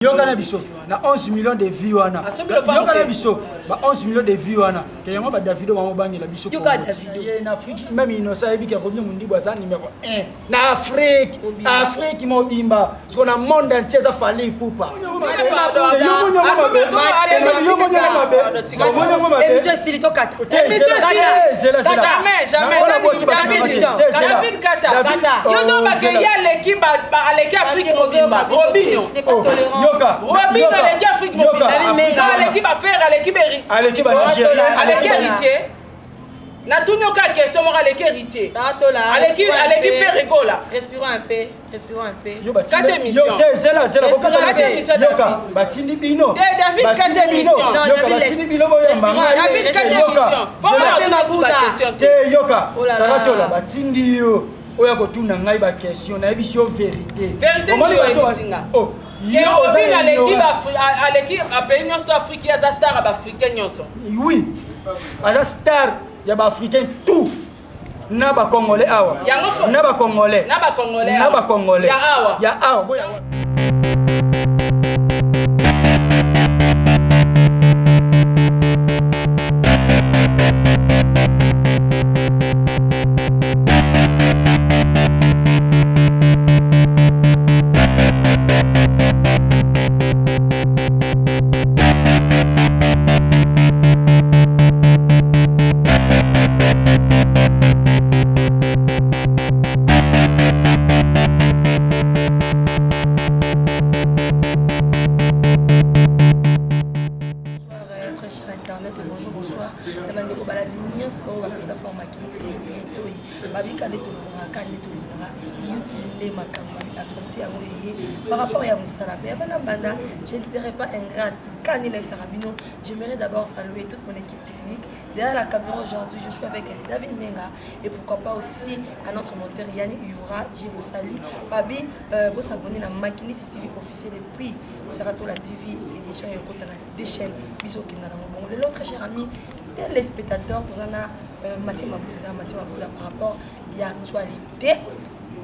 Yoka na biso na 11 millions de vues wana. Yoka na biso ba 11 millions de vues wana. Ke yango ba Davido bango bangela biso. Yoka Davido. Ye na Afrique même Innocent ayebi ke Robinho Mundibu aza numéro 1 na Afrique. Afrique mobimba. Siko na monde entier eza Fally Ipupa. Émission esili tokata. Émission esili. Jamais, jamais. David Kata. Yo zo ba ke ya aleki ba aleki Afrique mobimba. Robinho. Yoka. Robinho aleki Afrique mobimba. Aleki ba Ferre, aleki Berry. Aleki ba Nigeria, aleki Héritier. Natuni yo kaka question moko, aleki Héritier? Aleki, aleki Ferre Gola? Respirons un peu, respirons un peu. Yo batindi Kata émission. Yo te zela zela Respirons bokata kata émission, Yoka David. batindi bino. Te David kata Batindi bino. émission. Non, Yoka David, batindi bino boyamba ngai. David kata Yoka. émission. Zela. Bongo Mabuza. question te. Te yoka. Oh là là. Saratola batindi yo. Oya kotuna ngai ba question nayebisi yo vérité. Vérité Omoni nini bato ba- oyebisi nga? Oh, Ke yo oza Robinho aleki ignorant. aleki apays nyonso to Afrique, ye aza star ya baafricain nyonso. Oui. Aza star ya ba africain tout. Na ba congolais awa. Yango Na ba congolais. Na ba congolais Na awa. ba congolais. Ya awa. Ya awa. Boya. Bonsoir, très cher internet, bonjour, bonsoir. Na bandeko baladi nyonso oyo bapesa forme makinisi etoi babika nde tolobaka nde tolobaka YouTube nde makambo babi actualité yango eye par rapport ya mosala. Mais avant na banda, je ne serai pas ingrate ka nde nayebisaka bino. J'aimerais d'abord saluer toute mon équipe technique derrière la caméra. Aujourd'hui, je suis avec David Menga et pourquoi pas aussi à notre monteur Yannick Yura. Je vous salue babi. Bosabonner na Makinisi TV officiel et puis Saratola TV. Émission ya ekota na deux chaînes, biso okenda na mobongo. Lelo, très cher ami téléspectateur, toza na Mathieu Mabuza. Mathieu Mabuza, par rapport ya actualité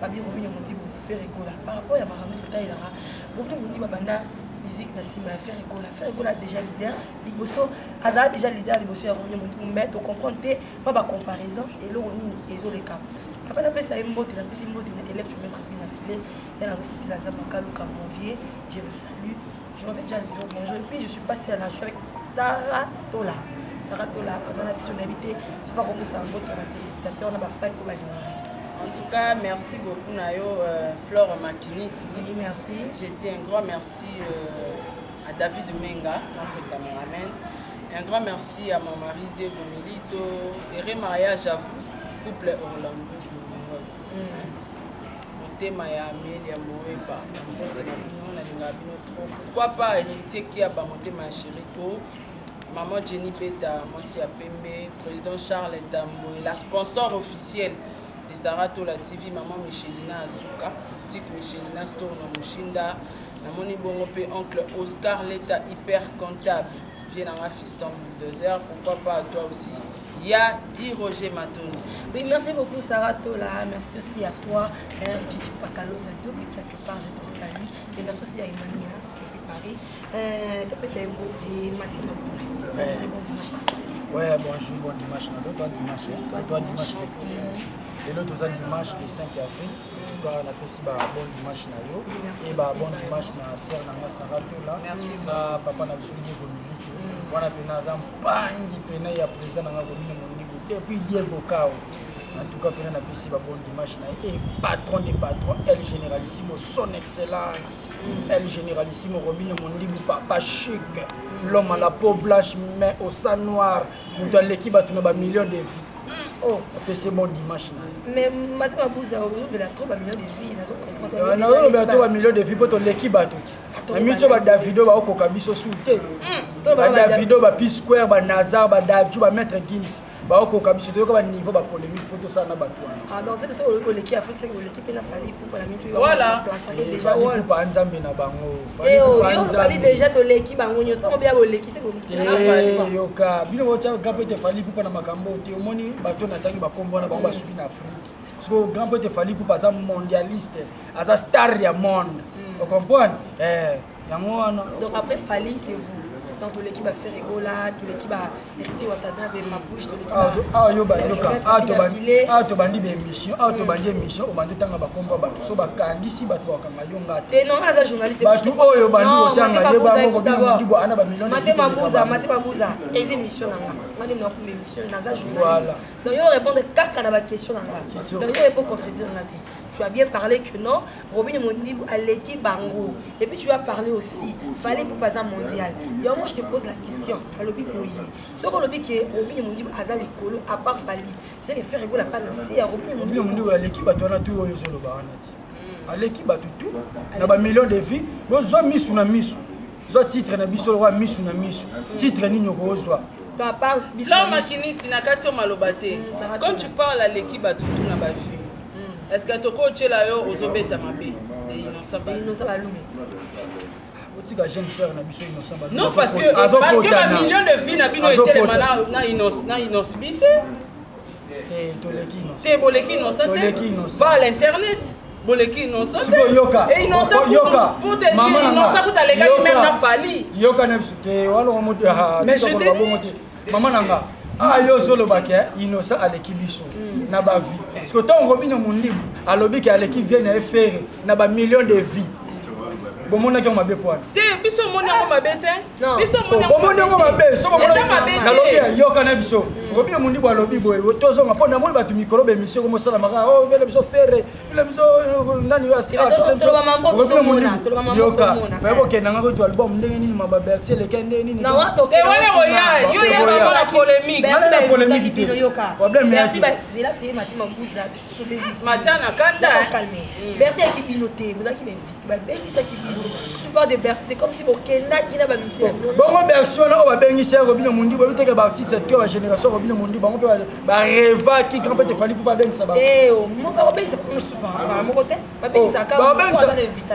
babi Robinho Mundibu, Ferre Gola, par rapport ya makambo totayelaka, Robinho Mundibu abanda musique na nsima ya Ferre Gola. Ferre Gola déjà leader liboso, azala déjà leader liboso ya Robinho Mundibu, mais tocomprendre te mpa bacomparaison eloko nini ezoleka. Apa napesa ye mbote, napesi mbote na élève du maître Bina File ya na rofutila Nzambe akaluka. Mon vieux, je vous salue. Je m'en vais déjà dire bonjour et puis je suis passée à la, je suis avec Sarah Tola. Sarah Tola aza na biso, nayebi te soki akopesa mbote ya batéléspectateur na bafan oyo balingaka. En tout cas, merci beaucoup na yo, Flore Makinisi. Oui, merci. Je dis un grand merci à David Menga, notre caméraman. Un grand merci à mon mari Diego Milito. Et mariage à vous, couple Orlando Domingos. Motema ya Amelia Moeba, mbote na bino, nalingaka bino trop. Pourquoi pas Héritier Kiaba, motema ya Chérico. Maman Jenny Beta, mwasi ya pembe, président Charles Tambo, la sponsor officielle de Sarah Tola TV, maman Michelina Azuka, boutique Michelina Store na Mushinda, namoni bongo mpe oncle Oscar Leta, hyper comptable, vieux nanga fiston bulldozer, pourquoi pas à toi aussi, Ya Guy Roger Matoni. Oui, merci beaucoup Sarah Tola, merci aussi à toi, hein, Titi Pakalos, depuis quelque part je te salue, et merci aussi à Emmanuel, hein, depuis Paris. Topesa ye mbote, Mathieu Mabuza. Bonjour et bon dimanche. Ouais, bonjour, bon dimanche. Na toi dimanche, hein. Toi Toi dimanche. dimanche. Lelo toza dimanche le 5 avril. En tout cas, napesi ba bon dimanche na yo. Oui, merci Et ba aussi. bon dimanche na sœur na nga Sarah Tola. Merci. Na papa na biso Diego Milito. Wana pena aza mpangi pena ya président na nga Robinho Mundibu depuis Diego Kao. En tout cas, pena napesi ba bon dimanche na ye. Et patron des patrons, El Généralissimo, son excellence. El Généralissimo Robinho Mundibu, papa chic. L'homme à la peau blanche mais au sang noir. Moto aleki bato na ba millions de vies. Oh, apesi bon dimanche na ye. Mais Mathieu Mabuza, ozobela trop ba millions de vies, nazo comprendre. Nazolobela to ba millions de vies mpo toleki bato ti na miti oyo. Badavido baokoka biso su te, badavido, ba P Square, banazar, badaju, bamaître Gims baokoka biso. Toyoka baniveau bapolémique, faut tosala na bato wana. Ah, donc c'est que soki oleki Afrique, c'est que oleki mpe na Fally Ipupa na mintu. Voilà. Déjà Fally Ipupa nzambe na bango. Eh, oh, yo Fally déjà toleki bango nyonso. Ntango bia boleki, se boleki. Te, yoka bino botia grand prêtre Fally Ipupa na makambo te. Omoni bato natangi bakombo wana, bango basuki na Afrique, parce que grand prêtre Fally Ipupa aza mondialiste, aza star ya monde, ocomprendre, eh. Yango wana. Donc après Fally, c'est vous. Donc toleki ba Ferre Gola, toleki ba Héritier Watanabe, Mabouche, toleki ba Ah yo ba yoka, ah to ba ah to bandi ba émission, ah to bandi émission, obandi tanga ba kombo bato so bakangisi bato bakanga yo nga te. Non, nga journaliste. Bato oyo bandi otanga ye ba moko bino ndibo ana ba millions. Mathieu Mabuza, Mathieu Mabuza, eza émission na nga. Nga nde nakumba émission, naza journaliste. Donc yo répondre kaka na ba question na nga. Donc yo po contredire nga te. Tu as bien parlé que non, Robin Mondibu aleki bango. Et puis tu as parlé aussi, fallait pour pas un mondial. Et moi je te pose la question, alobi boye. Ce qu'on lobi que Robin Mondibu aza likolo à part Fally, c'est que Ferre Gola pas na se ya Robin Mondibu. Mondibu aleki bato wana tout oyo zoloba wana ti. Aleki bato tout na ba millions de vues, bozwa misu na misu. Zwa titre na biso lokola misu na misu. Titre nini okozwa? Papa, biso makinisi na kati yo maloba te. Quand tu parles aleki bato tout na ba vues. Est-ce que toko tshela yo ozobeta mabe de Innocent Balume? Innocent Balume. Otika jeune frère na biso Innocent Balume. Non, parce que ba millions de vues na bino etelema na na Innocent na Innocent te. Te toleki Innocent. Te boleki Innocent te. Va à l'internet. Boleki Innocent. Siko yoka. Et Innocent yoka. Pour te dire Innocent kuta lekaki même na Fally. Yoka na biso te wala mo Mais je te dis maman nanga. Ah yo zoloba ke Innocent aleki biso na ba vie. Parce que tant Robinho Mundibu alobi ke aleki vie na Ferre na ba millions de vies. Bomonaki yango mabe poana. Te biso omoni yango mabe te. Biso omoni yango mabe. So bomoni yoka na biso. Robinho Mundibu alobi boye tozonga mpo namoni bato mikolo ba émission komosalamaka oh vele biso Ferre vele biso nani yo artiste Robinho Mundibu yoka faye kokenda nga koto album ndenge nini mababe axel eke ndenge nini na wana oya yo yaka na polémique na polémique te problème ya zela te Matima Mbuza biso tobengisi Matia na kanda calme Bercy ayaki bino te bozalaki ba invité babengisaki bino. Tu parles de Bercy, c'est comme si bokendaki na bamisela bino. Bongo Bercy wana oyo babengisi ya Robinho Mundibu, oyebi te ke baartiste to ya génération Robinho Mundibu bango mpe barevaki grand prêtre Fally mpo babengisa bango. Te bakobengisa bango mosusu moko te, babengisaka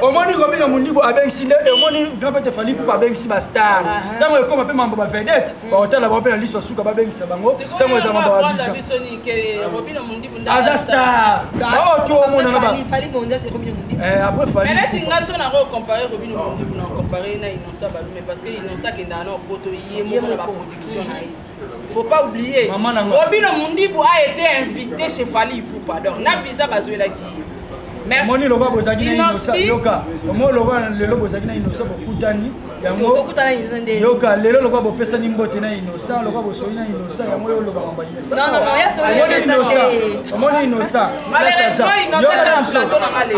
omoni Robinho Mundibu abengisi nde omoni grand prêtre Fally mpo babengisi bastar ntango ekoma mpe mambo bavedette baotala bango mpe na liso suka babengisa bango ntango eza mambo ya Abidjan aza star baoyo to omona na ba après Fally. Mais neti nga so nako comparer Robinho Mundibu na comparer na Innocent Balume parce que Innocent akendaka na poto ye moko na baproduction na ye. Faut pas oublier. Robinho Mundibu a été invité chez Fally Ipupa. Donc na visa bazwelaki ye. Mais omoni lokola bozalaki na Innocent yoka omoni lokola lelo bozalaki na Innocent bokutani yango yoka lelo lokola bopesani mbote na Innocent lokola bosoli na Innocent yango yo oloba mambo ya Innocent. Omoni Innocent, omoni Innocent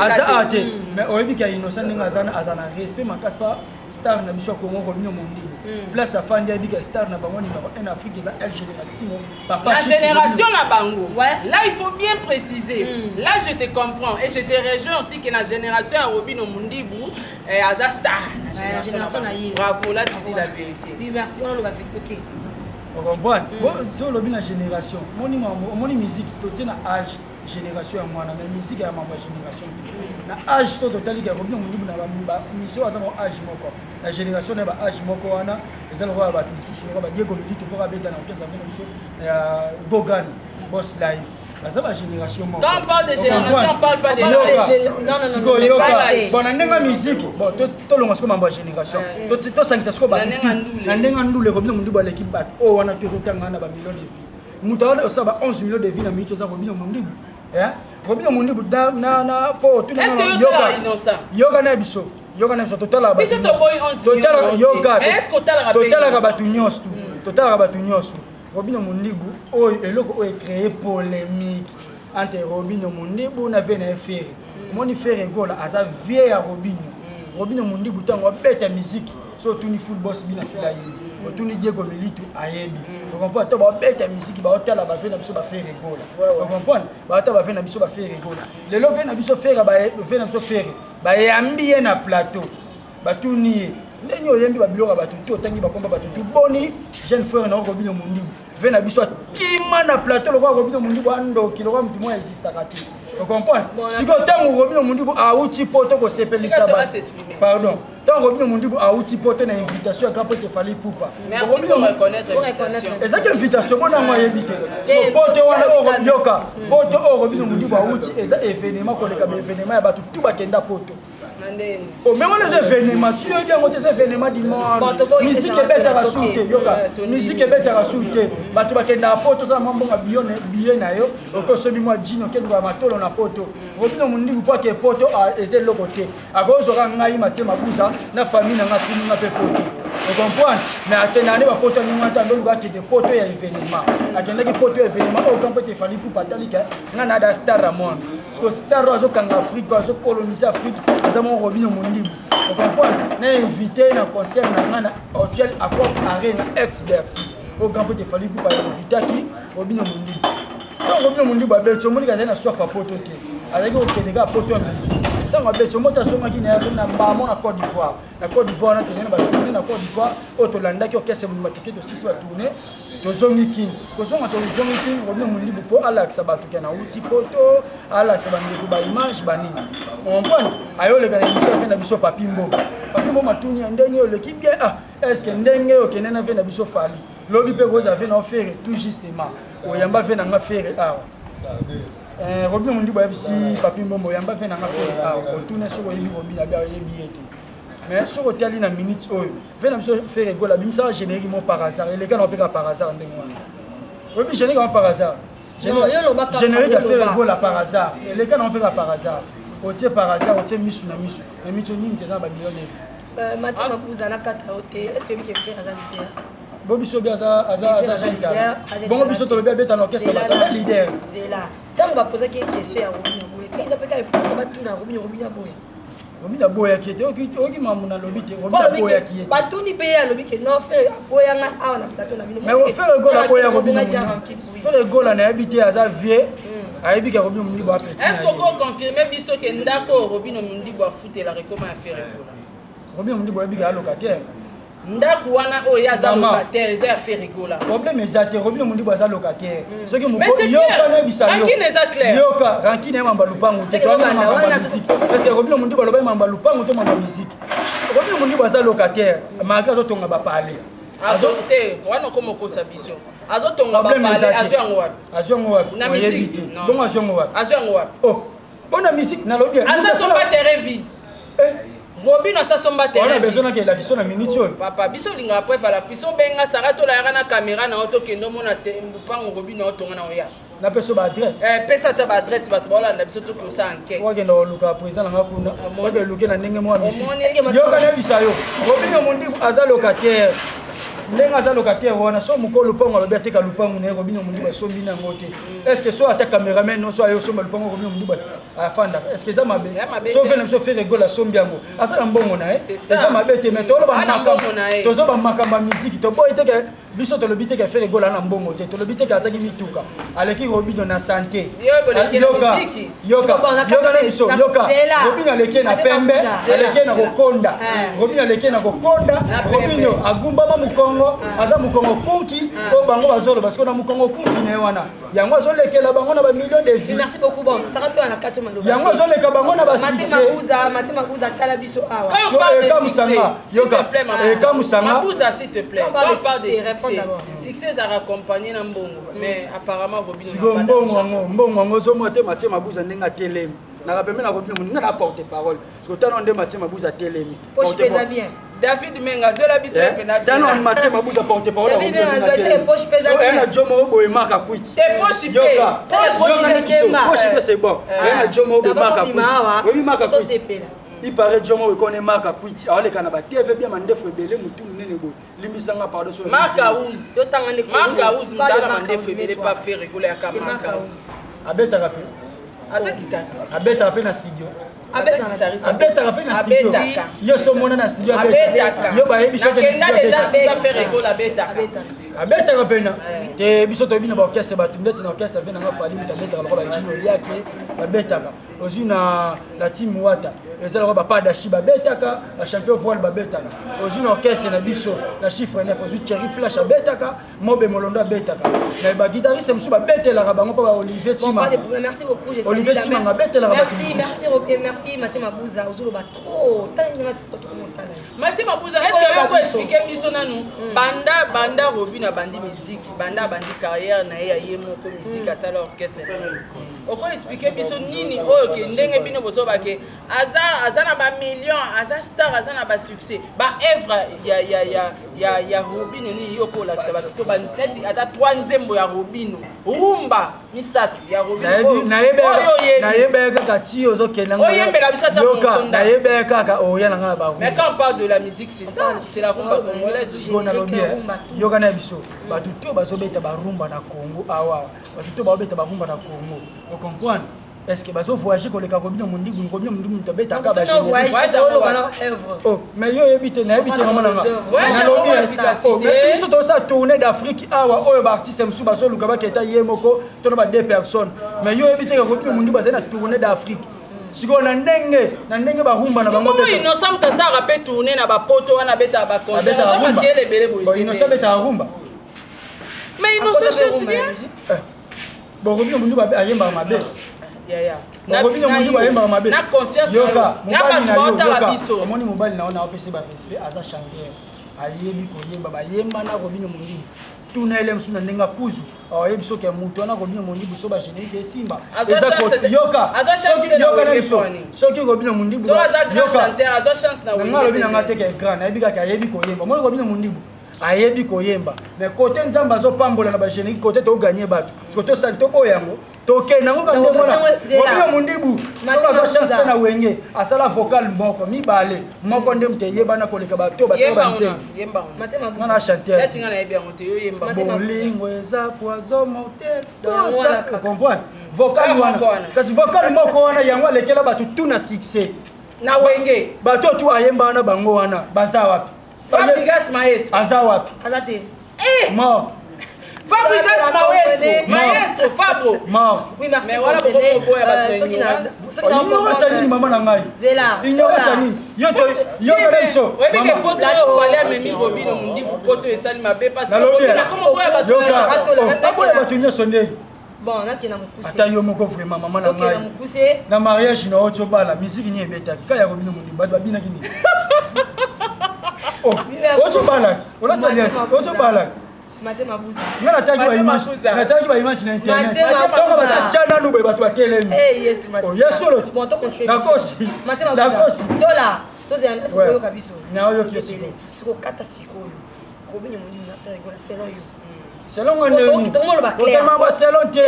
aza awa te, mais oyebi ka Innocent ndenge aza na respect makasi pa star na biso ya Congo Robinho Mundibu. Place afandi ayebi ka star na bango numéro 1 Afrique eza El Généralissimo papa. La génération na bango. Là il faut bien préciser. Là je te comprends et je te rejoins aussi que la génération ya Robinho Mundibu aza star. La génération na ye. Bravo, là tu dis la vérité. Oui, merci, on la vérité. OK. Ocomprendre so olobi na génération omoni omoni musique totie na âge génération ya mwana, mais musique ya mambo ya génération te na âge to totaliki ya Robinho Mundibu na bamission aza na âge moko na génération na ba âge moko wana eza lokola bato mosusu lokola ba Diego Milito mpo abeta na orchestre na biso ya Gogan Boss Live baza ba génération moko. Quand on parle de génération, on parle pas de l'âge. Non, non, non. Sikoyo yoka, bon, na ndenge ya musique, bon, tolonga sikoyo mambo ya génération, tosangisa sikoyo bato na ndenge ya ndule. Robinho Mundibu aleki bato oyo wana tozotanga na bamillion de vues. Moto wana osala ba 11 millions de vues na minute oza Robinho Mundibu. Robinho Mundibu na po yoka na biso, yoka na biso, totalaka totalaka bato nyonso, totalaka bato nyonso. Robinho Mundibu oyo eloko oyo ecréé polémique entre Robinho Mundibu na vie na ye Ferre. Omoni Ferre Gola aza vie ya Robinho. Robinho Mundibu ntango abeta musique so otuni full boss bina fila ayebi, otuni Diego Milito ayebi, ocomprendre to babeta musique baotala bavie na biso baFerre Gola, ocomprendre baotala bavie na biso baFerre Gola. Lelo vie na biso Ferre, vie na biso Ferre bayambi ye na plateau, batuni ye ndenge oyembi babiloko ya bato te, otangi bakomba bato tu boni jeune frère na Robinho Mundibu. Ve na biso akima na plateau lokola Robinho Mundibu andoki, lokola motu moko existaka te, ocomprendre. Sikoyo ntango Robinho Mundibu auti poto kosepelisa, pardon, ntango Robinho Mundibu auti poto na invitation ya grand prêtre Fally Ipupa, ezaki invitation bonango ayebi te poto wana yoka poto oyo Robinho Mundibu auti eza événement koleka baévénement ya bato tu bakenda poto. Oh, mais wana eza événement, ti oyebi yango te, eza événement du monde. Musique ebetaka su te, yoka, musique ebetaka su te. Bato bakendaka poto, oza na mwa mbongo billet na yo, okoki osobi mwa jean, okendaka matolo na poto. Robinho Mundibu mpo ake poto eza eloko te. Akozwaka ngai Matie Mabuza na famille na nga, tininga mpe poto, ocomprendre? Mais akendaka nde bapoto ndenge wana te. Andoluka akende poto ya événement, akendaki poto ya événement oyo kampo ete Fally Ipupa atalika nga na da star ya monde, parce que star oyo azokanga Afrique, azocoloniser Afrique, aza moko Robinho Mundibu, ocomprendre? Na invité na concert na nga na hôtel Accor Arena ex Bercy, oyo grand ete Fally Ipupa invitaki Robinho Mundibu. Ntango Robinho Mundibu abeti, omoni azali na soif ya poto te, azalaki kokende kaka poto ya musique. Ntango abeti, omoto azongaki na ye, azongi na mbamo na Côte d'Ivoire. Na Côte d'Ivoire wana, tozali na batournée na Côte d'Ivoire oyo tolandaki orchestre mobimba, toke tosisi batournée, tozongi Kini. Kozonga, tozongi Kini, Robinho Mundibu faut alakisa bato ke nauti poto, alakisa bandeko baimage banini, comprendre? Ayoleka na émission afe na biso Papi Mboma. Papi Mboma tuni ya ndenge oleki bien. Ah, est ce que ndenge okende na ve na biso Fally, lobi mpe kozala ve na Ferre? Tout justement oyamba ve na nga Ferre awa. Robinho Mundibu ayebisi Papi Mbombo, oyamba ve na nga Ferre awa, otuna soki oyebi Robinho, abi oyebi ye te. Mais soki otali na minute oyo, ve na biso Ferre Gola abimisaka générique mo par hasard, eleka na opeka par hasard ndenge wana. Oyebi générique yango par hasard, générique ya Ferre Gola par hasard, eleka na opeka par hasard, otie par hasard, otie misu na misu na misu nini te, eza na bamillion de Matie Mabuza na kata yo te. Est ce que oyebiki Ferre aza leader? Bo biso bi aza jeune talent, bongo biso tolobi abeta na orchestre, bato aza leader. Zela, ntango bapozaki ye question ya Robinho boye, eza mpe kaka batuna Robinho, Robinho boye. Robinho aboyaki ye te. Oyoki mambo nalobi te, Robinho aboyaki ye te. Batuni mpe ye, alobi ke non, Ferre aboyanga awa na plateau na bino. Mais Ferre Gola aboya Robinho? Ferre Gola nayebi te, aza vie, ayebi ke Robinho Mundibu apeti. Est ce que okoconfirme biso ke ndako oyo Robinho Mundibu afutelaka ekoma ya Ferre Gola? Robinho Mundibu ayebi ke alocataire. Ndako wana oyo ye aza locataire, eza ya Ferre Gola? Problème eza te, Robinho Mundibu aza locataire. Soki yoka, nayebisa yo, yoka, rancune ye mamba lupangu te, toamamba musique. Parce que Robinho Mundibu alobaki mamba lupangu to mamba musique. Robinho Mundibu aza locataire malgré azotonga bapale. Te, wana okoma okosa biso. Azotonga bapale, azwi yango wapi? Azwi yango wapi? Oyebi te. Bongo azwi yango wapi? Azwi yango wapi? Oh, mpona musique nalobi. Asasomba terrain vide, Robinho asasomba. Wana besoin nakela biso na minute oyo. Papa, biso olingaka preuve à la biso. Obenga Sara, tolayaka na caméra na yo, tokende omona lupango Robinho otonga na oya. Napesa baadresse. Pesa ata baadresse, bato baolanda biso, toki osala enquête. Wakenda koluka président nanga kuna, wakeluke na ndenge mwa misi. Yoka, nayebisa yo, Robinho Mundibu aza locataire. Ndenge aza locataire wana, so mokolo lupango alobi ateka lupango na ye, Robinho Mundibu asombi nango te. Est ce que so ata cameraman nyonso aye osomba lupango, Robinho Mundibu afandaka, est ce que eza mabe? So ve na biso Ferre Gola asombi yango, aza na mbongo na ye, eza mabe te. Mais toloba tozoba makambo ya musique, toboyi te ke biso tolobi te ke Ferre Gola na mbongo te, tolobi te ke azaki mituka, aleki Robinho na santé. Yoka, yoka, yoka na biso, yoka, Robinho aleki na pembe, aleki na kokonda. Robinho aleki na kokonda. Robinho agumbama mokongo, aza mokongo kunki oyo bango bazoloba siko na mokongo kunki na ye wana, yango azolekela bango na bamillion de vues. Merci beaucoup. Bon, saka to na kati maloba. Yango azoleka bango na basuccès. Mati Mabuza, tala biso awa. Ekamusanga, yoka, ekamusanga. Mabuza, s'il te plaît, quand on parle de succès, succès ezalaka accompagné na mbongo, mais apparemment Robinho Sikoyo mbongo yango, mbongo yango ozomona te. Matie Mabuza ndenge atelemi naka pembe na Robinho moninga na porte parole, siko tano nde Matie Mabuza atelemi. Poche pesa bien. David Menga azola biso mpe na tano Matie Mabuza porte parole na jomo oyo boye maka kwiti. Te, poche mpe. Poche mpe, c'est bon. Na jomo oyo boye maka kwiti, oyebi maka kwiti? Il paraît jomo oyo ekone maka kwiti, aoleka na batv bia mandefu ebele, motu monene boye, limbisanga, pardon. So Marka Ouz, Marka Ouz, mutala mandefu ebele pa Ferre Gola yaka Marka Ouz. Abetaka mpe. Aza guitariste. Abetaka mpe na studio, abetaka mpe na studio. Yo so omona na studio yo, bayebi. Abetaka mpena te. Biso toyebi na baorchestre bato ndeti na orchestre ve nanga Fally, moto abetaka lokola bajino yake babetaka. Ozwi na team Wata, eza lokola bapadashi babetaka, bachampion voile babetaka. Ozwi na orchestre na biso na chiffre 9, ozwi Cherry Flash abetaka, Mobe Molondo abetaka, mais baguitariste mosusu babetelaka bango mpo ba Olivier Chimanga. Merci beaucoup. Olivier Chimanga abetelaka bato. Merci, merci, merci Mathieu Mabuza. Ozoloba trop, ntango nga tokomotala. Mathieu Mabuza, est ce que yo koexpliquer biso nanu, banda Robinho abandi musique, banda abandi carrière na ye ya ye moko musique, asala orchestre na ye. Oko expliquer biso nini oyo ke ndenge bino bozoba ke aza aza na ba millions, aza star, aza na ba succès. Ba œuvre ya ya ya ya ya Robino nini yo ko lakisa bato to ba neti ata trois nzembo ya Robino. Rumba misato ya Robino. Nayebaka kaka ti ozokende oyembela biso ata yoka, nayebaka kaka oya na nga na ba rumba. Mais quand on parle de la musique, c'est ça, c'est la rumba congolaise aussi. Sikoyo nalobi, yoka na biso, bato to bazobeta barumba na Congo awa, bato to bazobeta barumba na Congo, ocomprendre? Est ce que bazo voyager koleka Robino Mondibu? Robino Mondibu moto abetaka bagénérique. Oh, mais yo oyebi te, nayebi te, mama nanga. Nalobi, mais biso tosala tournée d'Afrique awa, oyo baartiste mosusu bazoluka baketa ye moko to na ba deux personnes, mais yo oyebi te ke Robino Mondibu azali na tournée d'Afrique. Sikoyo na ndenge barumba na bango. Innocent moto asalaka mpe tournée na bapoto wana, abetaka baconcert ebele boye. Innocent abetaka rumba? Mais Innocent chante bien. Bon, Robino Mondibu ayembaka mabe? Robino Mondibu ayembaka mabe? Na conscience. Yoka. Na bato baotala biso. Omoni, mobali na yo na opesi barespect, aza chanteur, ayebi koyemba, bayemba na Robino Mondibu. Tuna ele mosusu na ndenge akuzu, ayebi soki ya motu wana Robino Mondibu, so bagénérique esimba. Yoka, yoka na biso, soki Robino Mondibu, nanga alobi nanga teke grand, nayebi kaka ayebi koyemba. Omoni, Robino Mondibu ayebi koyemba, mais kote Nzambe azopambola na bagénérique, kote toganye bato, soki tosali toboya yango, tokende yango ka ndenge wana. Robino Mondibu soki azwa chance te na Wenge, asala vocal moko, mibale, moko nde moto eyebana koleka bato batika banzembo. Nga na chanteur, bolingo eza poison mortel, comprendre vocal wana. Kasi vocal moko wana, yango alekela bato tu na succès. Na Wenge. Bato tu ayemba wana, bango wana baza wapi? Fabregas maestro. Aza wapi? Aza te. Mort. Fabregas maestro, maestro Fabro. Mort. Oui, merci. Mais voilà pourquoi. Ignorance nini, mama na ngai? Zela. Ignorance nini? Yo to yo na biso. Oyebi ke poto oyo Fally amemi Robino Mondibu, poto esali mabe, parce que nakomoboya bato. Aboya bato nyonso ndenge. Bon, nakenda mokuse. Ata yo moko vraiment, mama na ngai, na mariage na oti obala, musique nini ebetaki? Ka ya Robino Mondibu, bato babinaki nini? Oti obala ti olati alliance, oti obala. Nga natalaki baimage na internet, ntango batatya nanu boye, bato batelemi. Ye solo ti nakosi, nakosi. Tola tozela oyoka biso. Naoyoki yo sikoyo. Sikokata sikoyo, Robino Mondibu na Ferre Gola, selon yo? Selon nga ndeni? Selon te.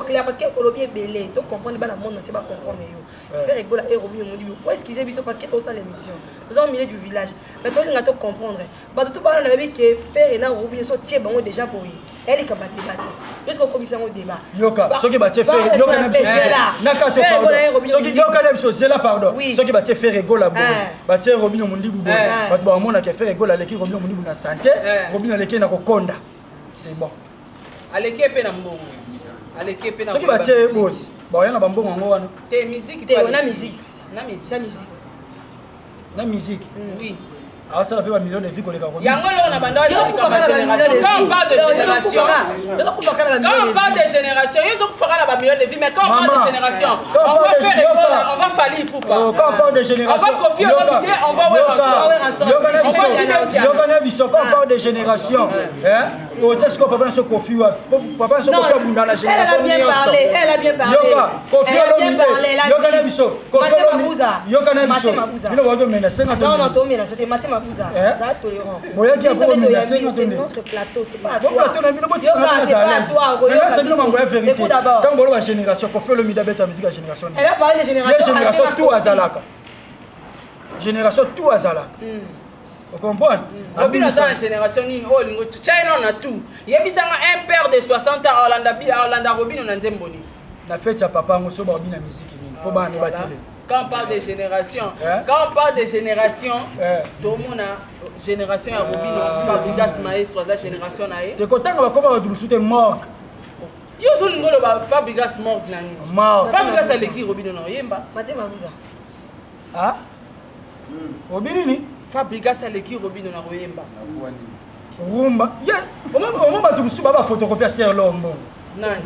Clair, parce que olobi ebele, tocomprendre bana monde entier bacomprendre yo. Ferre Gola e Robino Mondibu, o excuse biso parce que tosala émission, toza au milieu du village, mais tolinga tocomprendre bato to bana. Nayebi ke Ferre na Robino so tie bango déjà boye, eyalika badébat te, yo soki okomisa yango débat. Yoka, soki batie Ferre, yoka na biso na kato, pardon, soki yoka na biso, zela, pardon, soki batie Ferre Gola boye, batie Robino Mondibu boye, bato bamonaka Ferre Gola aleki Robino Mondibu na santé, Robino aleki na kokonda, c'est bon. Aleki mpe na mbongo, aleki mpe na Soki batie boye, baoya na bambongo yango wana. Te, musique. Te, na musique. Na musique. Na musique. Na musique. Oui. Asala mpe bamillion de vues koleka. Yango lelo na banda likambo génération. Quand on parle de génération, quand on parle de génération, yo ozokufaka na bamillion de vues, mais quand on parle de génération, on va faire école, on va Fally Ipupa, Quand on parle de génération, on va Koffi Olomide, on va Werrason, on va. Yoka na biso, quand on parle de génération, otia sikoyo papa na so Koffi wapi? Papa na so Koffi abunda na génération nyonso. Yoka, Koffi Olomide, yoka na biso, Koffi Olomide, yoka na biso, bino bakomena senga. Non, non, tomena so te, Mathieu Mabuza, za tolérant. Boyaki ya komena senga. C'est notre plateau, c'est pas à toi. Plateau na bino, botikana bino mango ya vérité. Ntango boloba génération, Koffi Olomide abeta musique ya génération? Elle a parlé de génération. Ye génération tout azalaka, génération tout azalaka, ocomprendre? Obino aza na génération nini oyo olingo tya na tout? Yebisanga, un père de 60 ans aolanda, aolanda Robino na nzembo nini? Na fête ya papa yango, so baobina musique nini mpo bana ne batele? Quand on parle de génération, quand on parle de génération, tomona génération ya Robino, Fabregas maestro aza génération na ye. Te, kotanga bakoma bato mosusu te, morgue. Yo ozolinga oloba Fabregas morgue na nini? Morgue. Fabregas aleki Robino na oyemba. Mathieu Mabuza. Ah, obi nini? Fabregas aleki Robino na koyemba. Rumba omo, bato mosusu ba baphotocopie ya ser lo mbongo. Nani?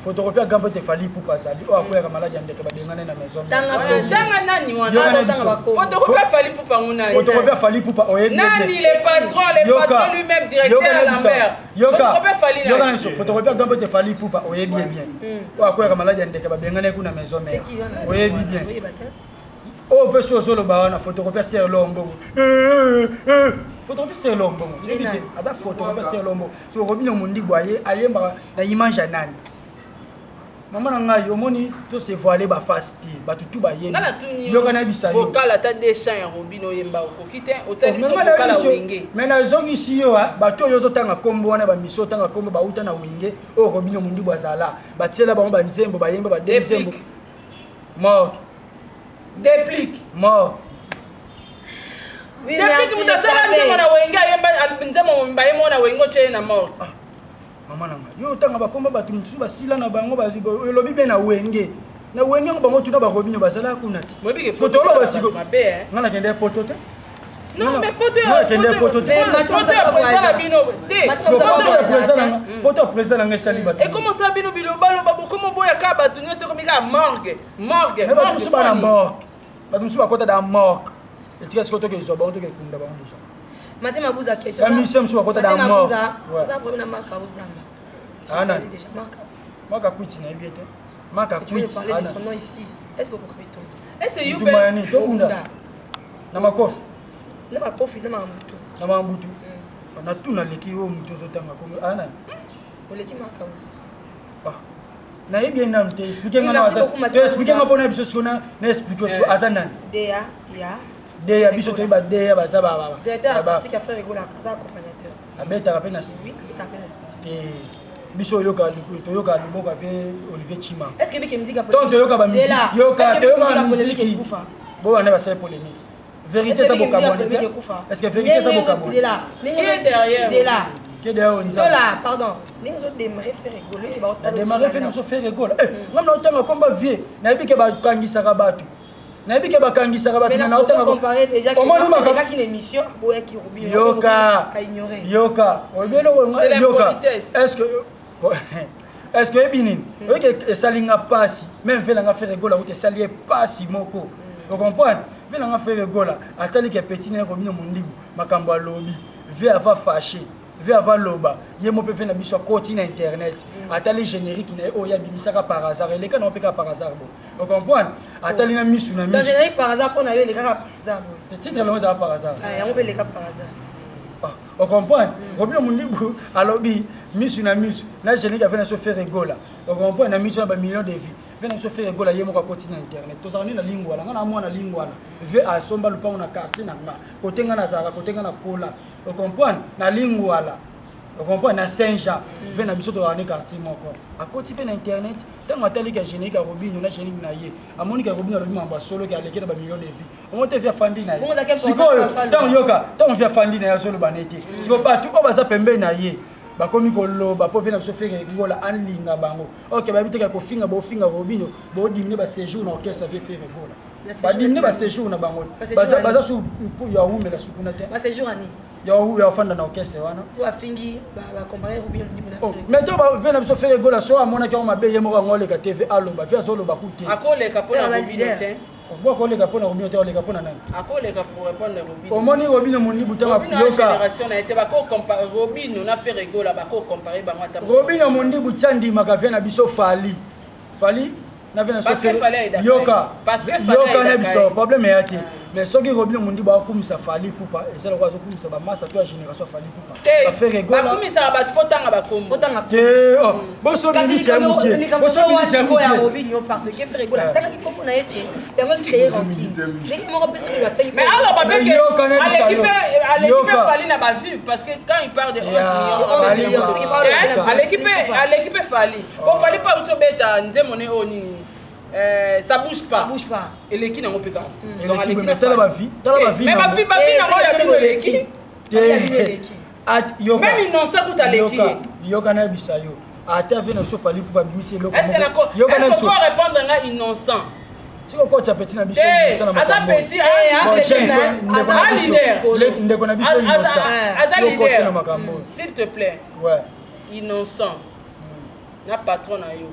Photocopie ya Gambo te Fally Ipupa azali oyo akweyaka maladi ya ndeke babengana na maison. Tanga nani wana? Photocopie ya Fally Ipupa ngo nani? Photocopie ya Fally Ipupa oyebi nani? Le patron, le patron lui-même, directeur Lambert. Yoka. Photocopie ya Fally nani? Yoka biso photocopie ya Gambo te Fally Ipupa oyebi ye bien. Oyo akweyaka maladi ya ndeke babengana kuna maison mère. Oyebi bien. Oyo mpe soki ozoloba wana photocopie ya Serlo Mbongo. Photocopie Serlo Mbongo. Oyebi te aza photocopie ya Serlo Mbongo. So Robinho Mundibu aye ayembaka na image ya nani? Mama na ngai omoni to se voiler ba face te bato tu bayebi. Yoka na bisa yo. Vocal ata des chants ya Robinho oyemba okoki te osali biso vocal ya Wenge. Mais nazongisi yo bato oyo ozotanga kombo wana ba miso otanga kombo bauta na Wenge oyo Robinho Mundibu azala batiela bango ba nzembo bayemba ba de nzembo. Morgue. Déplique. Morgue. Oui, Depuis moto asala nzembo na Wenge ayemba nzembo mobimba ye moko na Wenge otye ye na morgue. Ah, mama na ngai yo otanga bakomba bato mosusu basila na bango olobi be na Wenge na Wenge yango bango tuna baRobinho bazalaka kuna ti toloba siko ngai nakende poto te. Non, mais poto ya poto te. Poto ya président na bino te. Poto ya président na poto ya président na ngai esali bato. Ekomosala bino bilobaloba bokoma boyaka bato nyonso ekomi kaka morgue. Morgue. Mais bato mosusu bana morgue. Bato mosusu bakota da morgue. Etika sikoyo tokezwa bango tokekunda bango déjà. Mathieu Mabuza question. Ba musicien mosusu bakota da morgue. Oza problème na Marc House Damba. Ah nani? Déjà Marc. Marc Akwiti nayebi ye te. Marc Akwiti. Tu parler de son nom ici. Est-ce que okoka bitumba? Est-ce que you pe tobunda na makofi? Na makofi na makambutu. Na makambutu. Na tuna leki oyo moto ozotanga kombo ah nani? Oleki Marc House. Ah. Nayebi ye nanu te, explique nga na explique nga mpona biso sikoyo na explique sikoyo aza nani? Dea ya Deya biso toyeba Deya baza ba directeur artistique ya Frère Egola aza accompagnateur. Abetaka pe na oui, abetaka pe na studio. Te biso oyoka toyoka luboka ve Olivier Chima. Est-ce que bike musique Tant toyoka ba musique, yoka toyoka musique. Bo wana ba sala polémique. Vérité ça bokamwana. Est-ce que vérité ça bokamwana? Zela. Qui derrière? Zela. Qui derrière Nzambe? Zola, pardon. Ndenge ozo démarrer Frère Egola, ke ba otala. Démarrer Frère biso Frère Egola. Eh, ngam na otanga komba vieux, nayebi ke bakangisaka bato. Nayebi ke bakangisaka bato na otanga comparer déjà que omoni makaki na émission aboyaki Robinho. Yoka. Yoka. Oyebi eloko yoka. Est-ce que est-ce que oyebi nini? Oyebi esali nga pasi, même vieux na nga Frère Egola kuta esali ye pasi moko. O comprendre? Vieux na nga Frère Egola atali ke petit na ye Robinho Mundibu makambo alobi. Vieux ava fâché. Vieux ava loba ye mo pe vieux na biso akoti na internet atali générique na ye oyo abimisaka par hasard eleka na mpe par hasard bo o comprendre atali na misu na misu générique par hasard pona yo elekaka par hasard bo te titre longo ezala par hasard yango mpe eleka par hasard. Ah, o comprendre Robinho Mundibu alobi misu na misu na générique ya vieux na biso Ferre Gola o comprendre na misu na ba millions de vues vieux na biso Ferre Gola ye moko akoti na internet tozala nde na lingwala nga na mwana lingwala vieux asomba lupango na quartier na nga kote nga nazalaka kote nga na kola o comprendre na lingwala o comprendre na Saint-Jean vieux na biso tozala ne quartier moko akoti mpe na internet ntango ataliki ya générique ya Robinho na générique na ye amoniki ya Robinho alobi mambo asoloki aleki na ba millions de vues omo te vieux afandi na ye sikoyo ntango yoka ntango vieux afandi na ye azoloba na ye te sikoyo bato oyo baza pembeni na ye bakomi koloba mpo vieux na biso Ferre Gola alinga bango ok bayebi teke kofinga bofinga Robinho bodimine ba séjour na orchestre vieux Ferre Gola badimine ba séjour na bango baza su ya wumela su kuna te ya ofanda na orchestre wana mais to vieux na biso Ferre Gola so amonaki yango mabe ye moko yango oleka tv aloba vieux azoloba ku te akoleka mpona Robinho te. Bo akoleka mpona Robinho te oleka mpona nani? Akoleka pour répondre Robinho. Omoni Robinho Mundibu ntango yoka génération na ye te bako comparer Robinho na Ferre Gola bako comparer bango ata Robinho Mundibu tia ndimaka vieux na biso Fally Fally na vieux na biso yoka yoka na biso problème eya te mais soki Robinho Mundibu akumisa Fally Ipupa eza lokola azokumisa bamasa to ya génération Fally Ipupa ba Ferre Gola bakumisaka bato fo tanga bakombo te boso minute ya mokie boso minute ya mokie Robinho parce que Ferre Gola atangaki kombo na ye te yango créer rancune ndenge moko mpe soki batangi mais alors ba pe aleki pe aleki pe Fally na ba vues parce que quand il parle de 11 millions aleki pe Fally po Fally pa uto beta nzembo ne oyo nini ça bouge pas. Ça bouge pas. Eleki nango pe kaka. Donc aleki na tala ba vie, tala ba vie. Mais ba vie ba vie nango ya bino eleki. Yoka. Même innocent kuta aleki. Yoka na bisa yo. Ata vieux na biso Fally pour babimisi eloko. Est-ce que nako Est-ce qu'on peut répondre nga innocent? Tiko kota petit na biso innocent na makambo. Aza petit, aza leader. Ndeko na biso innocent. Aza leader. Na makambo. S'il te plaît. Ouais. Innocent. Na patron na yo.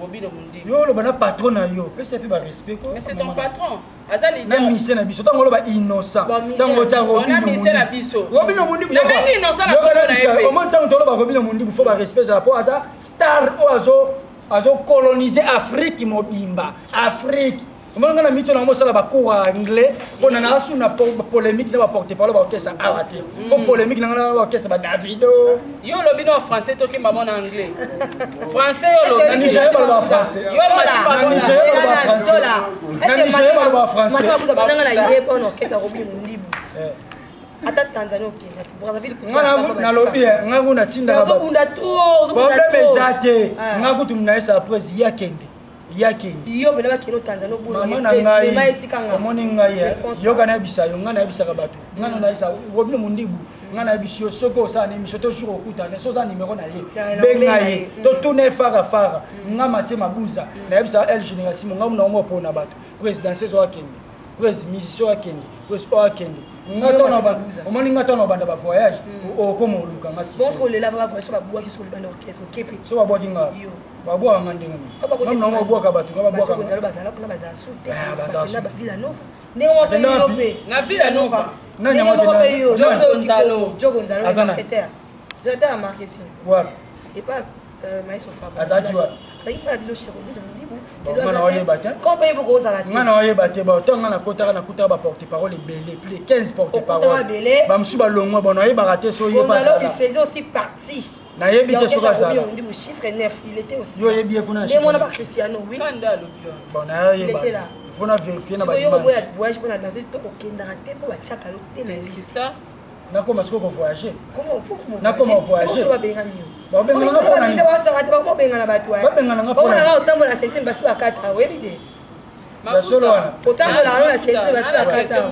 Robino Mundibu. Yo oloba na patron na yo, pesa pe ba respect ko. Mais c'est ton patron. Aza leader. Na mise na biso tango oloba innocent. Tango otia Robino Mundibu. na biso. Robino Mundibu. Na bengi innocent na kombo na ye. Au moins tango toloba Robino Mundibu faut ba respect za po aza star o azo azo coloniser Afrique mobimba. Afrique. Omoni nga na mito na mosala ba cours ya anglais mpo na nasu na polémique na ba porte parole ba orchestre awa te. Faut polémique na nga na ba orchestre ba Davido. Yo olobi na français tokemba mo na anglais. Français yo olobi. Na Nigeria baloba français. Yo mati Na Nigeria baloba français. Na Nigeria baloba français. Bananga na ye mpo na orchestre Robino Mundibu. Ata Tanzanie okenda te Brazzaville nga nalobi nga kuna natindaka ozobunda trop problème eza te nga kutu nayesa presse ye akende yakende yo mpena bakende Tanzanie mama na ngai omoni ngai yoka nayebisa yo ngai nayebisaka bato ngai no nayebisa Robino Mundibu ngai nayebisi yo soki osala na émission to jour okutana so oza numéro na ye benga ye totuna ye fara fara ngai Matie Mabuza nayebisaka El Généralissimo ngai muna ongo mpona bato présidentiel oyo akende prés musicien oyo akende prés oyo akende omoni nga ntango banda bavoyage okoma oluka nga so babwaki nga babwaka nga ndenge nini nga babwaka bato nga babwaka na Villa Nova. Nani yango Joe Gonzalo. Joe Gonzalo marketeur, directeur ya marketing. Wapi? Epa Maestro Fabro. Azalaki wapi? Azalaki mpo na bino chez Robino Mundibu. Nga na oyeba te. Kombo ye bokozala te. Nga na oyeba te. Ba ntango nga nakotaka nakutaka ba porte parole ebele, plus de 15 porte parole. Bamosusu balongwa bon nayebaka te so oyeba. Gonzalo il faisait aussi partie. Nayebi te soki azala. Mundibu chiffre 9, il était aussi. Yo oyebi ye kuna. Nde mwana ba Cristiano, oui. Kanda alobi. Bon nayeba. Il faut na vérifier na ba image. Sikoyo voyage mpona danse to okendaka te mpo batiaka yo te na liste. C'est ça. Nakoma sikoyo kovoyage. Comment faut nakoma voyage. Babengani yo. Babengana mpona nini? Basaka te bakobengana bato. Babengana nga mpona nini? Otambola ceinture basi bakata oyebi te. Ya solo wana. Otambolaka no na ceinture basi bakata.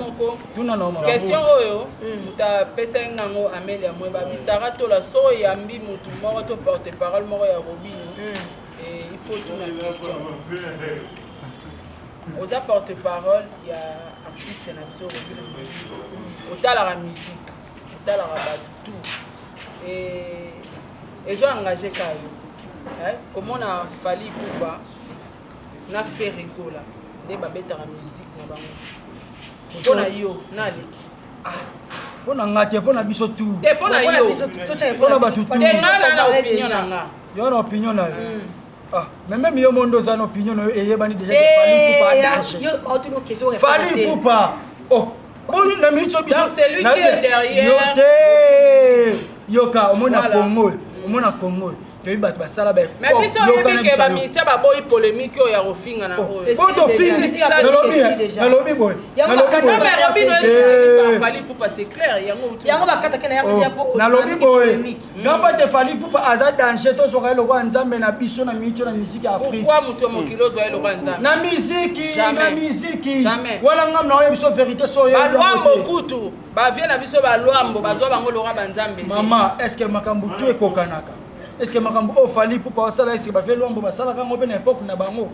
Tuna na mama. Question oyo moto apesaki ngango Amelia Mweba bisara tola so oyambi motu moko to porte parole moko ya Robino il faut tuna question. Oza porte parole ya artiste na biso Robino otalaka musique, otalaka bato tout et ezo engagé ka yo komona Fally Ipupa na Ferre Gola nde babetaka musique na bango mpona yo na aleki mpona nga te, mpona biso tout te, mpona yo mpona bato tout te, nga na opinion na nga. Yo na opinion na yo. Ah, mais même yo mondo oza na opinion na yo eyebani déjà que Fally Ipupa a danger. Fally Ipupa. Oh, boni na miso biso. Donc c'est lui qui est derrière. Yo te. Yoka omona Congo, omona Congo. Toyebi bato basala ba Mais biso oyebi ke bamusicien baboyi polémique oyo ya kofinga na oyo. Po tofingi nalobi nalobi boye. Nalobi Fally Ipupa c'est clair yango yango bakataka na ya po nalobi boye. Gamba te Fally Ipupa aza danger tozwaka ye lokola nzambe na biso na miniti na musique ya Afrique. Pourquoi moto ya mokili ozwa ye lokola nzambe? Na musique, na musique. Wana ngam na oyebi biso vérité so oyebi. Balwambo kutu, bavie na biso balwambo bazwa bango lokola banzambe. Mama, est-ce que makambo tout ekokanaka? Est-ce que makambo oyo Fally Ipupa basala, est-ce que bavie lwambo basalaka yango mpe na époque na bango?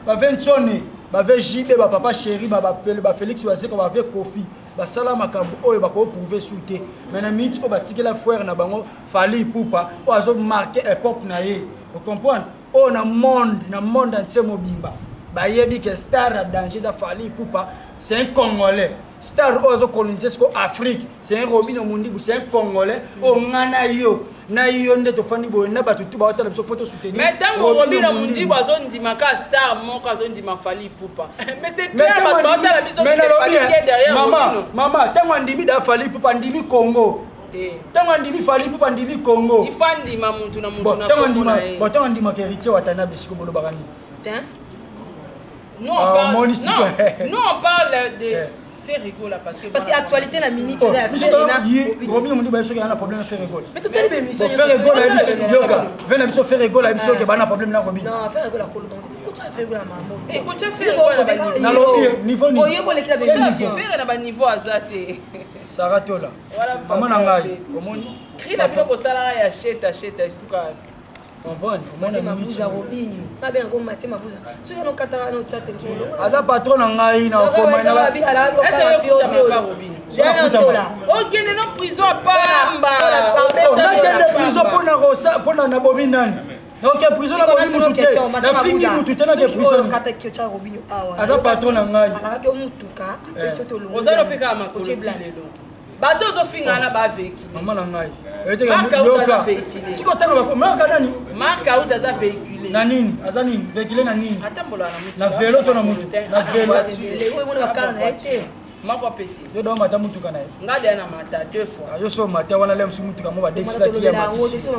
Bavie Ntsone, bavie JB, ba papa chéri, ba ba Félix Wazekwa, bavie Kofi. Basala makambo oyo bako prouver su te. Mais na minute oyo batikela frère na bango Fally Ipupa oyo azo marquer époque na ye. Vous comprenez? Oyo na monde entier mobimba bayebi que star ya danger eza Fally Ipupa, c'est un Congolais. Star oyo azo coloniser siko Afrique, c'est un Robino Mundibu, c'est un Congolais. Oyo nga na yo, na yo nde tofandi boye na bato tu baotala biso photo soutenir. Mais tango Robino Mundibu azondima ka star moko azondima Fally Ipupa. Mais c'est clair bato baotala biso c'est Fally qui est derrière Robino. Mama, tango andimi da Fally Ipupa andimi Congo. Tango andimi Fally Ipupa andimi Congo. Il faut andima mutu na mutu na Congo na ye. Bon, tango andima héritier Watanabe siko bolobaka nini? Nous on parle, non, nous on parle de Ferre Gola parce que parce que actualité la minute tu as fait Robino Mundibu bayebi soki ana problème Ferre Gola. Mais totali ba émission. Ferre Gola yoka, vena biso Ferre Gola biso ke bana problème na Robino. Non, Ferre Gola kolo donc kocha Ferre Gola mamo. Eh kocha Ferre Gola na ba Na lobi niveau ni. Oye bolekela ba émission. Ferre na ba niveau azate. Sarah Tola. Maman na ngai, omoni. Cri na bino bosalaka ya sheta sheta esuka. Comprendre? Mathieu Mabuza Robinho. Ba benga ko Mathieu Mabuza. Soki ono kataka no chat nzolo. Aza patron na ngai na okoma na ba. Ese yo futa papa Robinho. Okende no prison pamba. Nakende prison pona rosa pona na bomi nani? Naoke prison na bomi mutu te, nafingi mutu te, nake prison. Aza patron na ngai. Oza no mpe kaka makolo ti lelo. Bato ozofinga wana ba véhicule. Mama na ngai. Yoka. Tiko tanga bako marka nani? Mark Out aza véhicule. Na nini? Aza nini? Véhicule na nini? Atambola na mutu. Na velo to na mutu? Na velo. Moko pete. Yo do mata mutuka na ye. Nga de na mata deux fois. Ah, yo so mata wana lemsu mutuka mo ba defisaki ya matisi.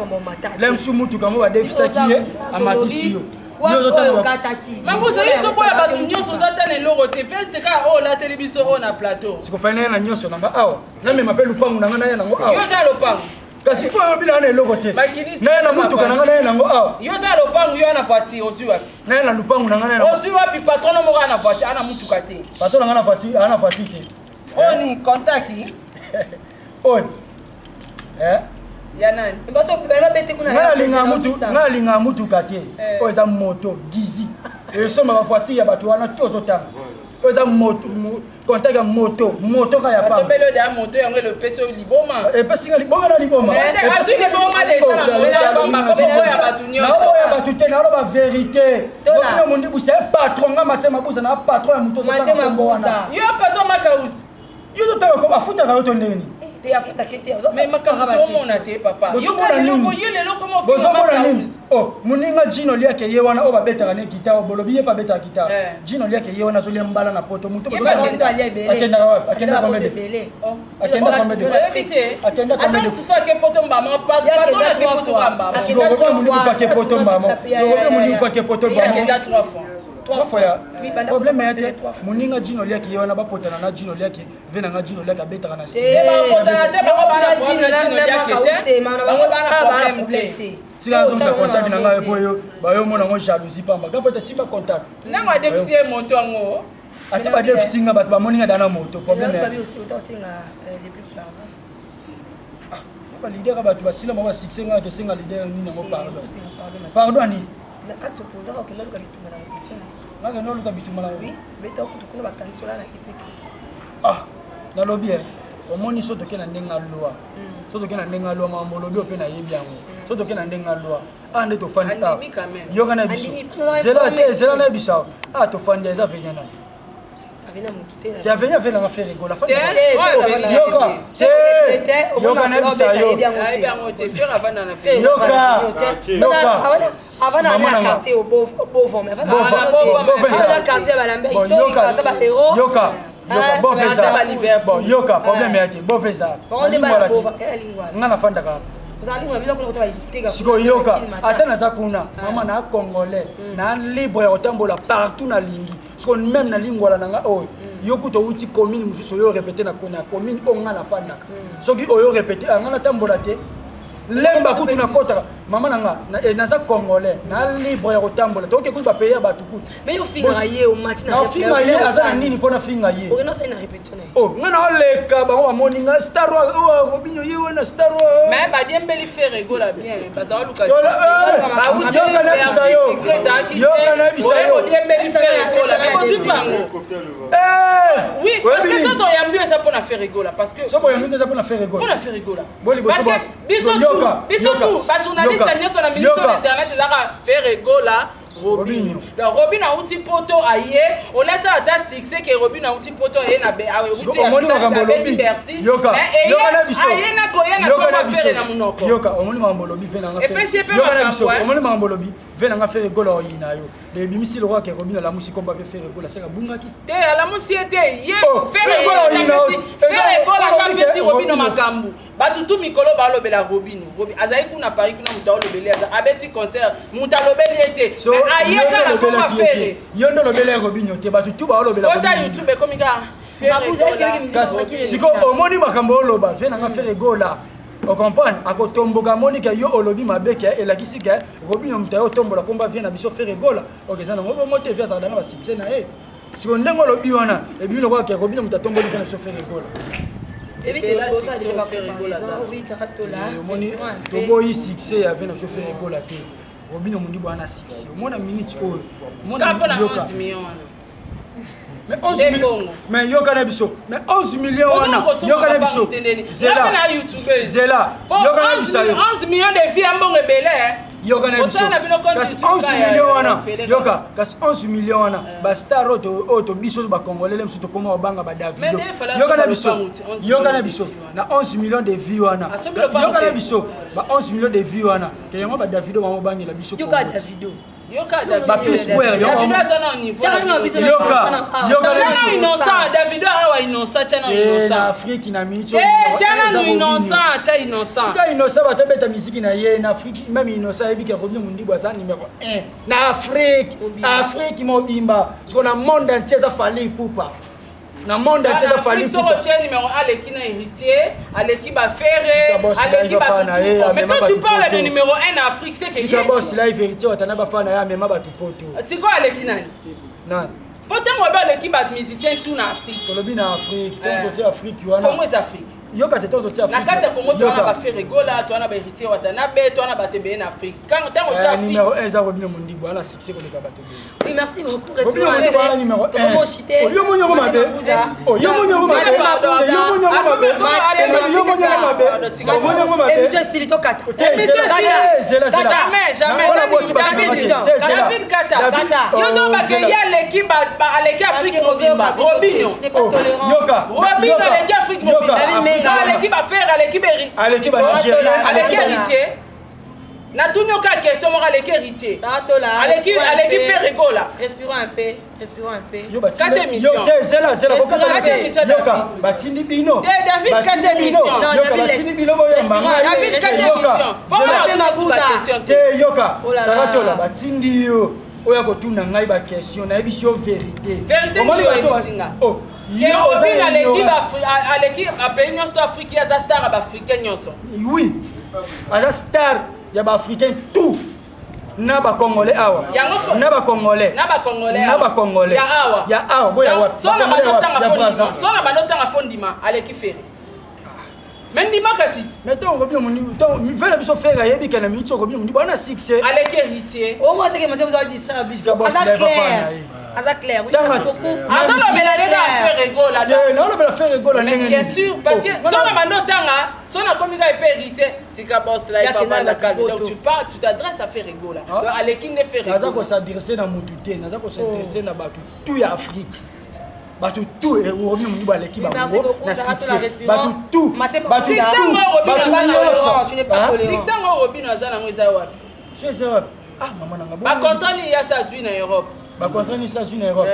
Lemsu mutuka mo ba defisaki ye amatisi yo. Mabuza yo ozoboya bato nyonso oza ata na eloko te veste kaka oyo olateli biso oyo na plateau. Sikofai naye na nyonso na nga awa namema mpe lupangu na nga naye nango awa. Yo oza lopangu. Kasi mpo oyo bila na eloko te. Naye na mutuka na nga naye nango awa. Yo oza lopangu yo na voiture ozwi wapi? Naye na lupangu na nga naye. Ozwi wapi patron moko ana voiture ana mutuka te. Patron na nga na voiture ana voiture te. Oyo ni contact. Oyo. Eh? Ya nani? Nga nalingaka mutuka te. Oyo eza moto gizi. Esomba ba voiture ya bato wana to ozotanga. Oyo eza moto contact ya moto moto kaka ya pamba. Basombeli oyo ya moto yango epesi yo liboma. Epesi nga liboma na liboma. Azwi liboma deja na moto ya pamba kombo ya bato nyonso. Naoya bato te naloba vérité. Robinho Mundibu c'est un patron nga Mathieu Mabuza na patron ya moto ozotanga kombo wana. Yo patron Makausi. Yo ozotanga kombo afutaka yo to ndenge nini? Te afutaka te. Mais makambo tomona te papa. Bozomona nini? Yo lelo komo Bozomona nini? Oh, moninga Gino Liake ye wana oyo babetaka ne guitare, bolobi ye mpe abetaka guitare. Gino Liake ye wana azolia mbala na poto moto akendaka wapi? Akendaka combien de akenda combien de Oyebi te. Akenda combien de Ata mosusu ake poto mbama, patron ake poto mbama. Sikoyo Robinho Mundibu ake poto mbama. Sikoyo Robinho Mundibu ake poto mbama. Akenda 3 fois. Trois fois ya problème ya te moninga Gino Liake ye wana bapotana na Gino Liake ve na nga Gino Liake abetaka na Te bapotana te bango bana problème na Gino Liake te. Bango bana problème te. Sika nazongisa contact na ngai po yo bayomona yango jalousie pamba gapo ete simba contact. Nango adefisi ye moto yango. Ata badefisi nga bato bamoni nga dana moto problème ya ba leader bato basila bango ba succès nga kesenga leader nini yango pardon. Pardon ani? Nakende oluka bitumba na Ah, nalobi eh, omoni so toke na ndenge alwa so toke na ndenge alwa makambo olobi oyo mpe nayebi yango so toke na ndenge alwa ah nde tofandi ah Andimi quand même. yoka na biso Andimi, mpo na zela te informe. zela na biso ah tofandi eza venya nani te avenya ve nanga Ferre Gola Te, oyo avenya yoka te. te yoka na biso yo Ayebi yango te. Ferre avanda na Ferre. Yoka. Yoka. Mama na nga. Bon, yoka yoka yoka bon Mais eza ata ba Liverpool. bon yoka problème ya te bon eza Nalingwala te. Nga nafandaka sikoyo yoka ata naza kuna mama na congolais na libre ya kotambola partout nalingi sikoyo même na lingwala na nga oyo yo kuta outi commune mosusu oyo répété na commune oyo nga nafandaka soki oyo répété nga natambola te lemba kutu nakotaka mama na nga naza congolais na libre ya kotambola tokoki kutu bapays ya bato kutu nafinga ye aza na nini mpo nafinga ye oh nga naoleka bango bamoni nga star oyo Robinho ye wana star oyo Mais badiembeli Ferre Gola bien baza oluka Eh, yoka nayebisa yo. Yoka nayebisa yo. odiembeli Ferre Gola mais ozwi pango Eh! oui parce que Oyebi so toyambi eza mpona Ferre Gola parce que so boyambi eza mpona Ferre Gola mpona Ferre Gola Boli boso parce que biso Yoka, tu biso yoka, tu bajournaliste yoka, nyonso na minute yoka. oyo internet ezaka Ferre Gola Robinho Robinho. donc Robinho auti poto aye olesa ata succès ke Robinho auti poto aye na be auti omoni makambo abeti olobi Bercy yoka mais yoka na biso aye na koya na yoka na koma biso Ferre na monoko yoka omoni makambo olobi ve nanga Epesi ye mpe yoka na makambo, biso eh. omoni makambo olobi ve nanga Ferre Gola oyina yo de ebimisi lokola ke Robinho alamusi komba ve Ferre Gola seka abungaki te alamusi ye te ye Oh, Ferre Gola oyina yo. Ferre Gola Eza- apesi Robinho Robinho. makambo bato tu mikolo balobela Robinho Robi azali kuna Paris kuna moto alobeli aza abeti concert moto alobeli ye te so Mais aye yo nde kaka koma olobelaki ye Ferre te yo nde olobelaki Robinho te bato tu baolobela kota Robinho. YouTube ekomi kaka Ferre Mabuza, est-ce que Gola. yoki musique kasi Robinho. sikoyo omoni makambo oloba ve nanga Ferre Gola ocomprendre akotomboka amoni ke yo olobi mabe ke elakisi ke Robinho moto aye otombola komba vie na biso Ferre Gola ok eza nango bongo te vie azalaka na basuccès na ye sikoyo ndenge olobi wana ebimi lokola ke Robinho moto atomboli vie na biso Ferre Gola omoni toboyi succès ya vie na biso Ferre Gola te Robinho Mundibu wana succès omona minute oyo Kaka mpona yoka 11 millions wana mais 11 Nde millions mbongo. mais yoka na biso mais 11 millions wana yoka na biso zela zela yoka na biso yo 11 millions de vues ya mbongo ebele eh. Yoka na biso, kasi 11 million wana, yoka, kasi 11 million wana, bastar oyo to biso bacongolais le mosusu tokóma kobanga baDavido. Yoka na biso, yoka na biso, na 11 millions de vues wana, yoka na biso, ba 11 millions de vues wana ke yango baDavido bamobangela biso. Yoka Davido. Ba P Square. Yoka, yoka. Innocent, Davido awa, Innocent, tiana. Innocent na Afrique na miniti. Tiana nu Innocent, tia Innocent. Sika Innocent, bato abeta misiki na ye na Afrique. Même Innocent ayebi ke Robinho Mundibu aza numéro 1 na Afrique, Afrique mobimba. Siko na monde entier eza Fally Ipupa, na monde entier eza Fally. Soko tie numéro, aleki na Héritier, aleki baFerre, aleki bato. Mais quand tu parles de numéro 1 na Afrique, c'est que Sika boss live, Héritier watana, bafana ye, amema bato poto. Sikoyo aleki nani? Nani? Po ntango obe aleki bamusicien tout na Afrique. Tolobi na Afrique, ntango totie Afrique wana. Congo eza Afrique. Yoka te, ntango totie Na kati ya Congo, towana baFerre Gola, towana baHéritier Watanabe, towana bato ebele na Afrique. Ntango tia Afrique, numéro 1 eza Robinho Mundibu, ana succès koleka bato ebele. Oui, merci beaucoup. Robinho Mundibu ana numéro 1. Yo moni yango mabe, yo moni yango mabe, yo moni yango mabe, yo moni yango mabe, omoni yango mabe. Émission esili, tokata. Zela. Jamais, jamais. David Kata, yo ozobake ye aleki, aleki Afrique mobimba, Robinho. Yoka. Robinho aleki Afrique mobimba, aleki baFerre, aleki beri. Aleki baNigérien. Aleki Héritier? Natuni yo kaka question moko: aleki Héritier? Aleki Ferre Gola? Respirons un peu, respirons un peu. Kata émission. Te, zela, zela. Kata émission. Yoka, batindi bino. Te, David, kata émission. Yoka, batindi bino, boyamba ngai. David, kata émission. Te, yoka, Saratola, batindi yo oyo kotuna ngai baquestion, nayebisi yo vérité. Vérité oyebisinga. Robin aleki apays nyonso to Afrique, aza star ya baafricain nyonso. Oui, aza star ya baafricain tout na bacongolais awa, na bacongolais. Na bacongolais. Na bacongolais. Ya awa. Ya awa, boya wapi? So na bandotanga fo ndima aleki Ferre, mais ndima kasi. Mais ntango Robinho Mundibu vele biso, Ferre ayebi ke na miniti oyo Robinho Mundibu ana succès. Aleki Héritier? Au moins teke matie vous distraire biso. Aza clair, aza clair. Oui, merci beaucoup. Azolobela ndenge Ferre Gola. Naolobela Ferre Gola ndenge? Bien sûr, parce que so na bando otanga, so nakomi kaka epe Héritier, tika boss life avanda calme. Donc tu parles, tu t'adresses à Ferre Gola, donc aleki nde Ferre. Naza kos'adresser na mutu te, naza kos'adresser na bato tout ya Afrique, bato tout. Robinho Mundibu aleki bango na succès, bato tout, bato tout, bato nyonso. Succès yango Robinho aza nango eza wapi? So eza wapi? Ah, mama nanga. Bacontrat nini yasi azwi na Europe? Bacontrat nini azwi na Europe?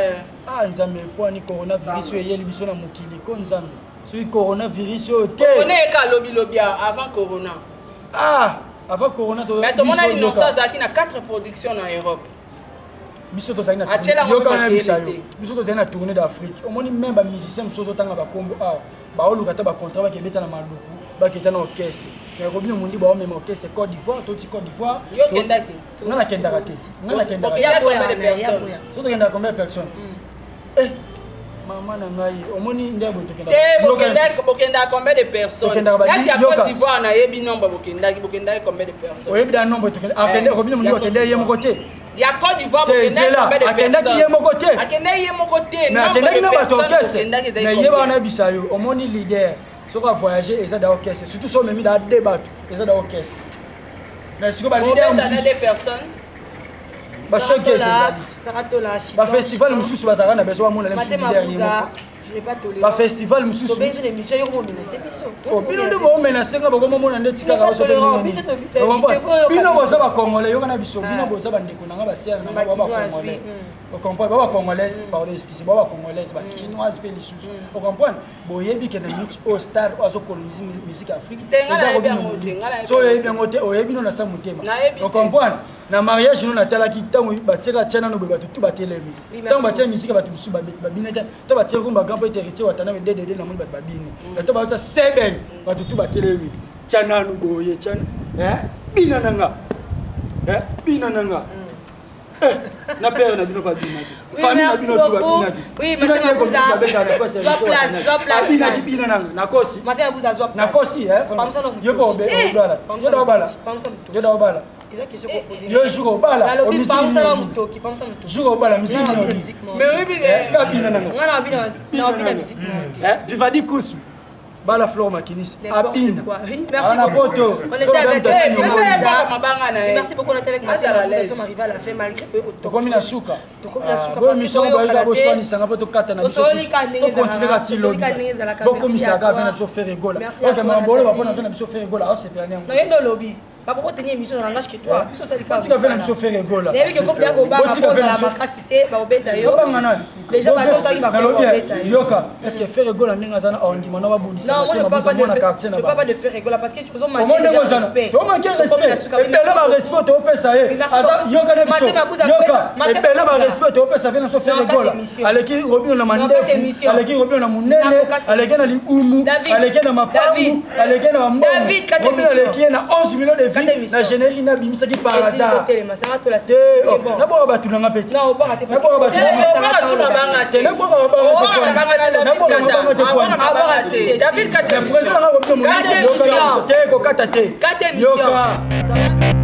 Ah Nzambe, epwani coronavirus oyo eyeli biso na mokili ko. Nzambe, soki coronavirus oyo te. Corona eka lobilobi, avant corona. Ah, avant corona. Mais tomona Innocent azalaki na 4 production na Europe. Biso tozali na biso yo, biso tozali na tournée d'Afrique. Omoni, même bamusicien mosusu ozotanga bakombo awa, baoluka ata bacontrat, bakebeta na Maluku, baketa na orchestre. Mais Robinho Mundibu baomema orchestre Côte d'Ivoire, toti Côte d'Ivoire. Nga nakendaka te, nga nakendaka. So tokendaka combien de personnes? Eh, mama na ngai, omoni nde boye. Tokendaka, bokendaka combien de personnes nati ya Côte d'Ivoire? Nayebi nombre bokendaki, bokendaki combien de personnes? Oyebi da nombre? Robinho Mundibu akende ye moko te. Ya Côte d'Ivoire? Akendaki ye moko te. Akendaki ye moko te. Akendaki na bato orchestre. Mais ye wana, yebisa yo, omoni leader soki avoyage, eza da orchestre, surtout so omemi da de bato, eza da orchestre. Mais sikoyo baleader mosusu, bashowcase ezali, bafestival mosusu bazalaka na besoin bamona mosusu leader ye moko. Bafestival mosusu, bino nde bomenacer nga, bokomomona nde tikaka. Bino boza bacongolais, yoka na biso, bino boza bandeko na nga, basere na nga, ba bacongolais, ocomprendre, ba bacongolaise, pardon, excuse, ba bacongolaise, bakinoise mpe lisusu, ocomprendre. Boyebi ke na minute oyo, star oyo azocoloniser musique Afrique, so oyebi yango te, oyebi no na sa motema, ocomprendre. Na mariage no natalaki, ntango batiaka tia nano boye, bato tu batelemi. Ntango batia musique, bato mosusu babini te. To batie rumba grand po ete Héritier Watanabe ddd, namoni bato babini. To batia seben, bato tu batelemi. Tia nanu boye, tia bina nanga, bina nanga na père na bino babinaki, famille na bino tu babinaki, bina nanga. Nakosi? Nakosi? Yo mpo obala, yo da obala, yo da obala, yo jour obala, jour obala musique kabina nanga. Vivadi kusu. Bala Flore Makinisi N'importe abina quoi. Oui, merci Ana beaucoup. poto On était avec mabanga na ye. Merci beaucoup, on était avec Mathieu. Azala à Nous l'aise. sommes arrivés à la fin malgré que tokomi na suka Tokomi na suka, boyo parce que mission toyokana bayika te. boswanisanga mpo tokata na biso Tosolika ndenge tokontinue ezalaka, kati lobi tosolika ndenge ezalaka. bokomisaka Merci à ave na toi. biso Ferre Gola Merci à ok toi, mabolo Nathalie. bapona ave na biso Ferre Gola aosepela Non, nango ye nde olobi bakoki tenir émission na langage que toi biso osalika Botika ve na biso Ferre Gola nayebi ke kopi ya kobanga Botika mpo ve na ozala biso- makasi te bakobeta yo obanga nani Déjà, balotaki bakoko Nalobi, babeta yo. yoka est ce que Ferre Gola ndenge aza na ondima na babundisa Non, moi je parle pas de na quartier na je parle pas bango de Ferre Gola parce que ozo Omo manquer ndenge déjà ozala respect. tomanke Tokomi na respect suka. ebele barespect toopesa ye Oui, merci aza beaucoup. yoka na biso Mathieu Mabuza yoka apesa- Mathieu ebele Mabuza. barespect toopesa ve na biso Ferre Na Gola kati émission. aleki Robino na Na kati mandefu émission. aleki Robino na monene Na kati aleki na libumu David. aleki na mapangu David. aleki na bambongo David, kati Robino émission. aleki ye na 11 millions de Kati vues émission. na générique nabimisaki par Esili hasard kotelema, sanga tola te c'est oh, bon. nabwaka bato nanga peti Non, obwaka te. nabwaka bato Te, nanga. obwaka su mabanga te. Te, nabwaka mabanga te Obwaka mabanga te, David Nabwaka Kata. mabanga te Abwaka kwani. mabanga te. David Kata Mais président nanga Robino Kata monene yoka émission. te kokata te Kata émission. yoka Ça va?